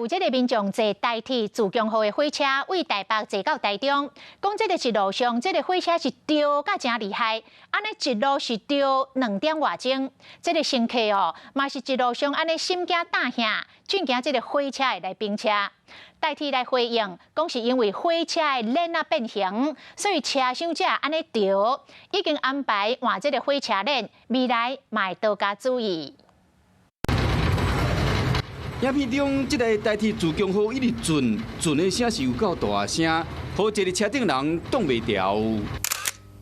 有這个民眾坐台鐵自強號的火車，對台北坐到台中，講這个一路上，這个火車是著甲誠厲害，按呢一路是著2點外鐘，這个乘客哦，嘛是一路上按呢心驚膽嚇，真驚這个火車會來冰車。台鐵來回應，講是因為火車的鏈仔變形，所以車廂才按呢著，已經安排換這个火車鏈，未來嘛會多加注意。影片中，這个台鐵自強號一直震，震的聲是有夠大聲，予坐佇車頂人擋袂牢。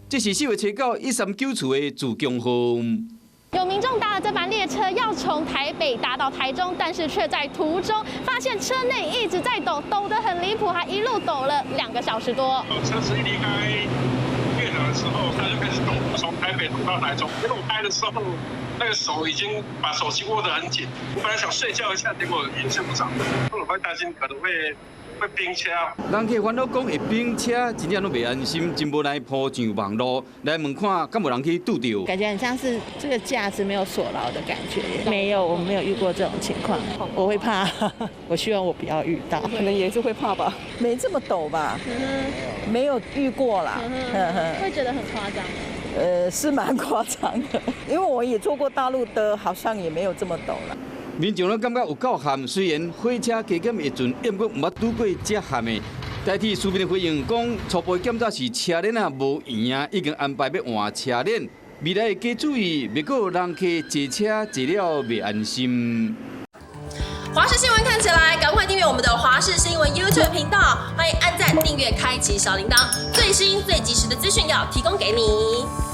這是4月初9139次的自強號。有民眾搭了這班列車要從台北搭到台中，但是卻在途中發現車內一直在抖，抖得很離譜，還一路抖了2個小時多。車子一離開月台的時候，它就開始抖，從台北抖到台中。結果我開的時候，那個手已經把手機握得很緊，我本來想睡覺一下，結果也睡不着，我會擔心可能會冰車。人客煩惱講會冰車，真正攏袂安心，真無奈鋪上網路來問看，敢有人去拄著？感覺很像是這個架子沒有鎖牢的感覺。沒有，我沒有遇過這種情況，我會怕，我希望我不要遇到，可能也是會怕吧。沒這麼抖吧？沒有遇過啦。會覺得很誇張。是蠻誇張的，因為我也坐過大陸的，好像也沒有這麼抖了。民眾攏感覺有夠譀，雖然火車加減會震，毋過毋捌拄過遮譀的。台鐵書面的回應講，初步檢查是車鏈仔無圓啊，已經安排欲換車鏈。未來會加注意，別閣有人客坐車坐了袂安心。華視新聞看起來，趕快訂閱我們的華視新聞 YouTube 頻道，歡迎按讚、訂閱、開啟小鈴鐺，最新最及時的資訊要提供給你。